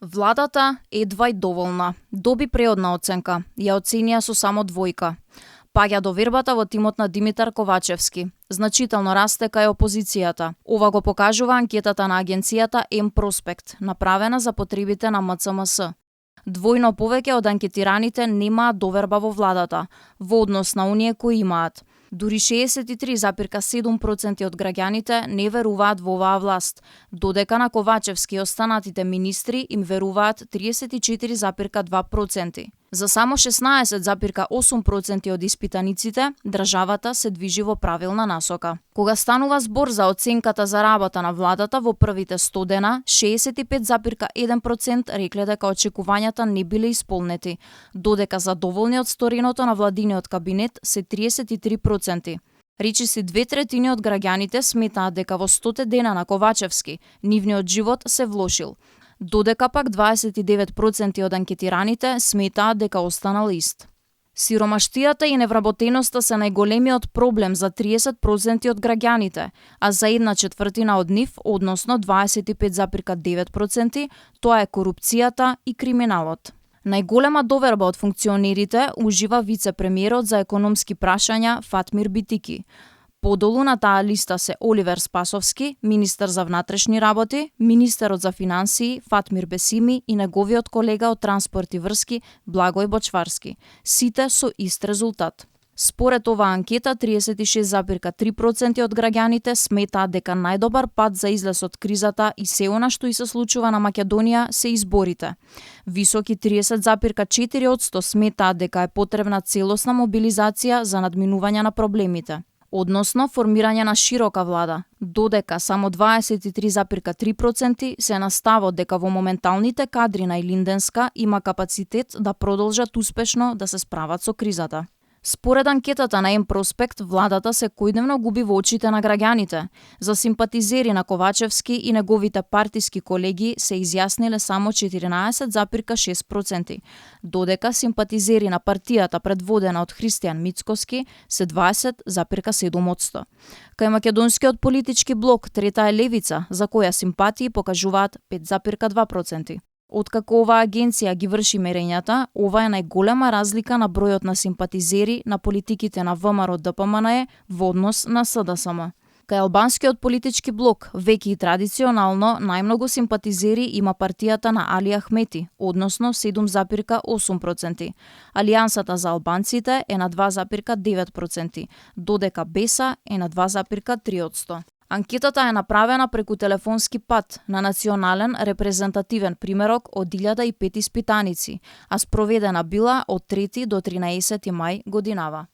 Владата едва и доволна. Доби преодна оценка. Ја оценија со само 2. Паѓа довербата во тимот на Димитар Ковачевски. Значително расте кај опозицијата. Ова го покажува анкетата на агенцијата М-Проспект, направена за потребите на МЦМС. Двојно повеќе од анкетираните немаат доверба во владата, во однос на оние кои имаат. Дури 63,7% од граѓаните не веруваат во оваа власт, додека на Ковачевски и останатите министри им веруваат 34,2%. За само 16,8% од испитаниците, државата се движи во правилна насока. Кога станува збор за оценката за работа на владата во првите 100 дена, 65,1% рекле дека очекувањата не биле исполнети, додека задоволни од сториното на владиниот кабинет се 33%. Речиси 2/3 од граѓаните сметаат дека во 100 дена на Ковачевски нивниот живот се влошил, додека пак 29% од анкетираните сметаат дека останал ист. Сиромаштијата и невработеноста се најголемиот проблем за 30% од граѓаните, а за 1/4 од нив, односно 25,9%, тоа е корупцијата и криминалот. Најголема доверба од функционерите ужива вице-премиерот за економски прашања Фатмир Битики. Подолу на таа листа се Оливер Спасовски, министер за внатрешни работи, министерот за финансии Фатмир Бесими и неговиот колега од транспорт и врски Благој Бочварски. Сите со ист резултат. Според оваа анкета, 36,3% од граѓаните сметаат дека најдобар пат за излез од кризата и се она што и се случува на Македонија се изборите. Високи 30,4% сметаат дека е потребна целосна мобилизација за надминување на проблемите, односно формирање на широка влада, додека само 23,3% се на ставот дека во моменталните кадри на Илинденска има капацитет да продолжат успешно да се справат со кризата. Според анкетата на М-Проспект, владата секојдневно губи во очите на граѓаните. За симпатизери на Ковачевски и неговите партиски колеги се изјасниле само 14,6%, додека симпатизери на партијата предводена од Христијан Мицкоски се 20,7%. Кај македонскиот политички блок Трета е левица, за која симпатии покажуваат 5,2%. Откако оваа агенција ги врши мерењата, ова е најголема разлика на бројот на симпатизери на политиките на ВМРО ДПМНЕ во однос на СДСМ. Кај албанскиот политички блок, веќе и традиционално, најмногу симпатизери има партијата на Али Ахмети, односно 7,8%. Алијансата за албанците е на 2,9%, додека БЕСА е на 2,3%. Анкетата е направена преку телефонски пат на национален репрезентативен примерок од 1005 испитаници, а спроведена била од 3 до 13 мај годинава.